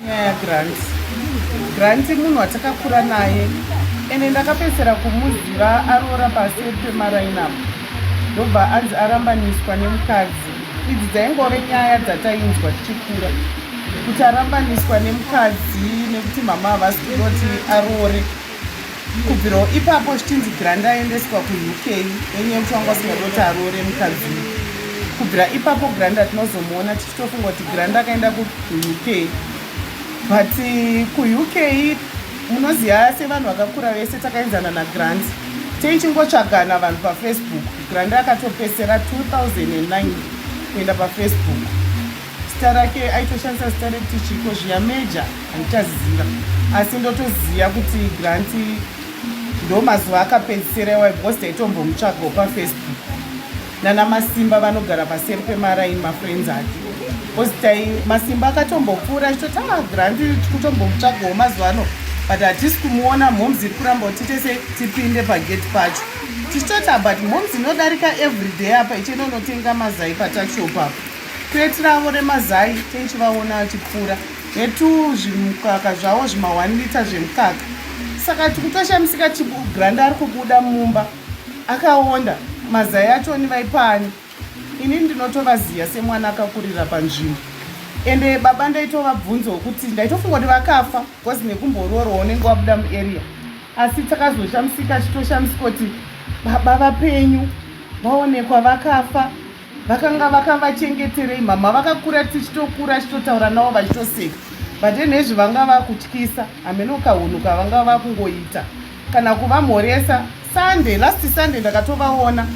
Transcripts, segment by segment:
Nyaya yaGrant. Grant munhu watakakura naye ende ndakapedzisira kumuziva aroora pasi pemaraini apo ndobva anzi arambaniswa nemukadzi. Idzi dzaingove nyaya dzatainzwa tichikura kuti arambaniswa nemukadzi nekuti mama havasi kuda kuti aroore. Kubvirawo ipapo zvichinzi Grant aendeswa kuUK nenyaya yekuti vanga vasingadi kuti aroore mukadzi uyu. Kubvira ipapo Grant hatinozomuona tichitofunga kuti Grant akaenda kuUK but kuUK munoziva sevanhu vakakura vese takaenzana naGrant teichingotsvagana vanhu paFacebook. Grant akatopesera 2009 kuenda paFacebook. Zita rake aitoshandisa zita rekuti chiko zviya Major handichaziva asi ndotoziva kuti Grant ndo mazuva akapedzisira iwayo because taitombomutsvagawo paFacebook nana Masimba vanogara paseri pemaraini mafriends ake because tai Masimba akatombopfuura achitoti ah Grant tikutombomutsvagawo mazuva ano but hatisi kumuona mhoms iri kuramba kuti tiite se tipinde pagate pacho tichitoti ah, but mhoms inodarika everyday apa ichinonotenga mazai patuckshop apa Crate ravo remazai tichivaona achipfuura netuzvimukaka zvavo zvima 1 liter zvemukaka saka tikutoshamisika Granda ari kubuda mumba akaonda mazai achoni vaipaani ini ndinotovaziya semwana akakurira panzvimbo ende baba ndaitovabvunzawo kuti ndaitofunga kuti vakafa because nekumboroorwa unenge wabuda muarea asi takazoshamisika chitoshamisika kuti baba vapenyu vaonekwa vakafa Vakanga vakavachengeterei mhamha vakakura tichitokura chitotaura navo vachitoseka but enezvi vanga vakutyisa hameno kahunhu kavanga vakungoita kana kuvamhoresa Sunday last Sunday ndakatovaona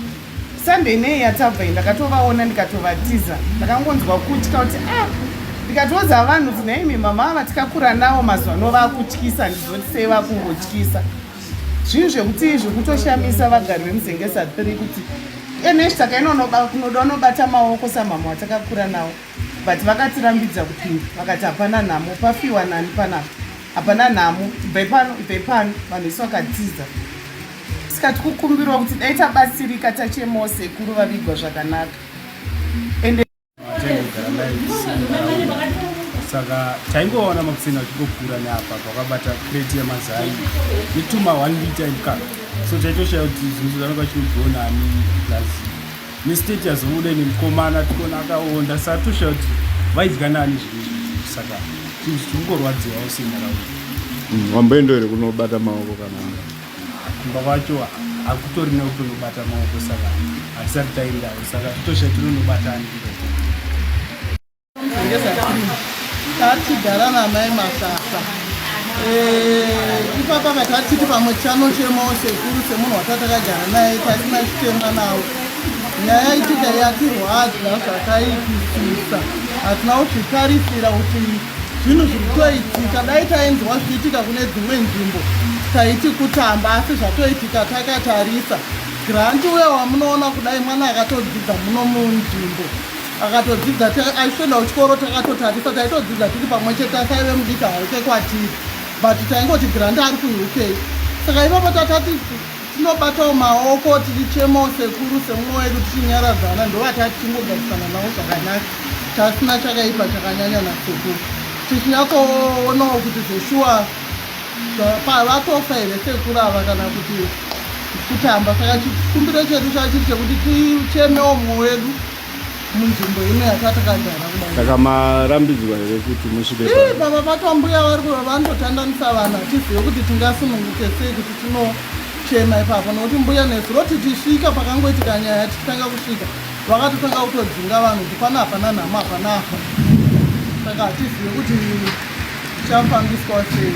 Sunday nei yatabva iyi ndakatovaona ndikatovatiza ndakangonzwa kutya kuti ah ndikatoudza vanhu kuti nhaimi mama ava tikakura navo mazuva ano vakutyisa ndizoti sei vakungotyisa zvinhu zvekuti zvekutoshamisa vagari vemuzengeza 3 kuti enesh takainonoda unobata maoko samama watakakura nawo but vakatirambidza kupinda vakati hapana nhamo pafiwa nani panapa hapana nhamo ibvai pano ibvai pano vanhu vese vakatiza saka tikukumbirwa kuti dai tabatsirika tachemawo sekuru vavigwa zvakanaka ende Taingogara naye tisingaona. Saka taingoona makuseni achingopfuura neapa vakabata crate yemazai netuma 1 liter emukaka. So taitoshaya kuti zvinhu zvanenge vachinodyiwa nani plus nestate yazobuda ine mukomana tikuona akaonda saka toshaya kuti vaidya nani zvinhu izvi. Saka chinhu chikungorwadziwawo senharaunda. Wamboenda here kunobata maoko kana Kumba kwacho hakutorina kutonobata maoko saka hatisati taendawo saka totosha tinonobatani ikoko. Tatigara namai Masasa eh, ipapa vatatiti pamwe tichanochemawo sekuru semunhu watatakagara naye tasina chitema nawo nyaya itika yatirwadza zvakaipisisa hatina kuzvitarisira kuti Zvinhu zviri kutoitika dai tainzwa zvichiitika kune dzimwe nzvimbo taiti kutamba asi zvatoitika takatarisa. Grant uya wamunoona kudai mwana akatodzidza muno munzvimbo akatodzidza achitoenda kuchikoro takatotarisa taitodzidza tiri pamwe chete asi aive mudiki hake kwatiri but taingoti Grant ari kuUK saka ipapo tatati Tinobatawo maoko tichichemawo sekuru semumwe wedu tichinyaradzana ndovatati tingogarisana navo zvakanaka tasina chakaipa chakanyanya nasekuru tichinyatsoonawo kuti zveshuwa vatofa here sekuru ava kana kuti kutamba saka chikumbiro chedu chachiri chekuti tichemewo mumwe wedu munzvimbo ino yatatakagara kudai. Saka marambidzwa here kuti musvike Ii, papa pacho mbuya vari vanotandanisa vanhu hatizive kuti tingasununguke sei kuti tinochema ipapo nokuti mbuya nezuro tichisvika pakangoitika nyaya tichitanga kusvika vakatotanga kutodzinga vanhu kuti pano hapana nhamo hapana afa saka hatizive kuti tichafambiswa sei.